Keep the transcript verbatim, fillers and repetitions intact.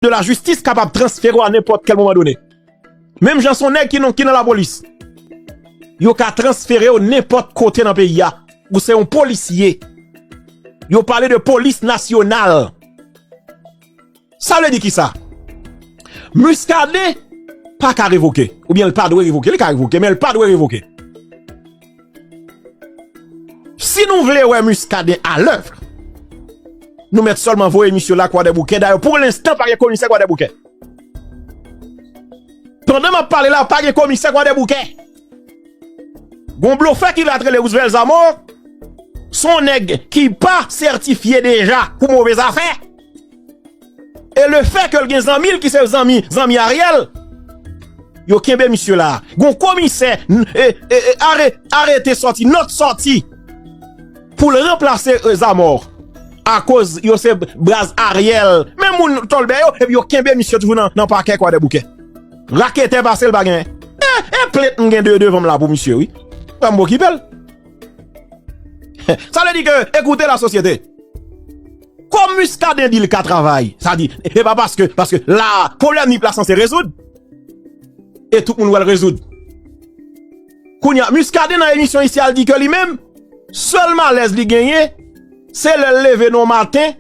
de la jistis kapab transfere w a nenpòt kèl moman done. Menm jan se yon nèg ki nan, ki nan lapolis, yo ka transfere w nenpòt kote nan peyi a. Ou se yon polisye. Yo pale de polis nasyonal. Sa vle di ki sa? Muscadin pa ka revoke. Oubyen l pa dwe revoke. Li ka revoke, men l pa dwe revoke. Si nou vle wè Muscadin a lèv, nou mèt sèlman voye misye la Kwadèboukè. Dayè, pou lenstan, pa gen komisè Kwadèboukè. Pandan m ap pale la, pa gen komisè Kwadèboukè. Gon blofè ki la t rele Roosevelt Zamor, se yon nèg ki pa sètifye deja pou move zafè. E le fè ke l gen zanmi l ki se zanmi, zanmi Ariel, yo kenbe misye la. Gon komisè n- e, e, e, are- arete sòti, nòt sòti pou l ranplase e, Zamor. Akoz yo se braz Ariel. Men moun tòlbè yo, epi yo kenbe misye toujou nan, nan pakè Kwadèboukè. Raketè pase l pa gen. E, e plent m gen de devan m la pou misye, wi. Fè m okipe l. Sa vle di ke, ekoute la sosyete. Kòm Muscadin di l ka travay, sa di, e pa paske, paske la, pwoblèm Nip la sanse rezoud. E tout moun wè l rezoud. Kounye a, Muscadin nan emisyon isi a, l di ke li menm, sèl malèz li genyen, se lè l leve nan maten,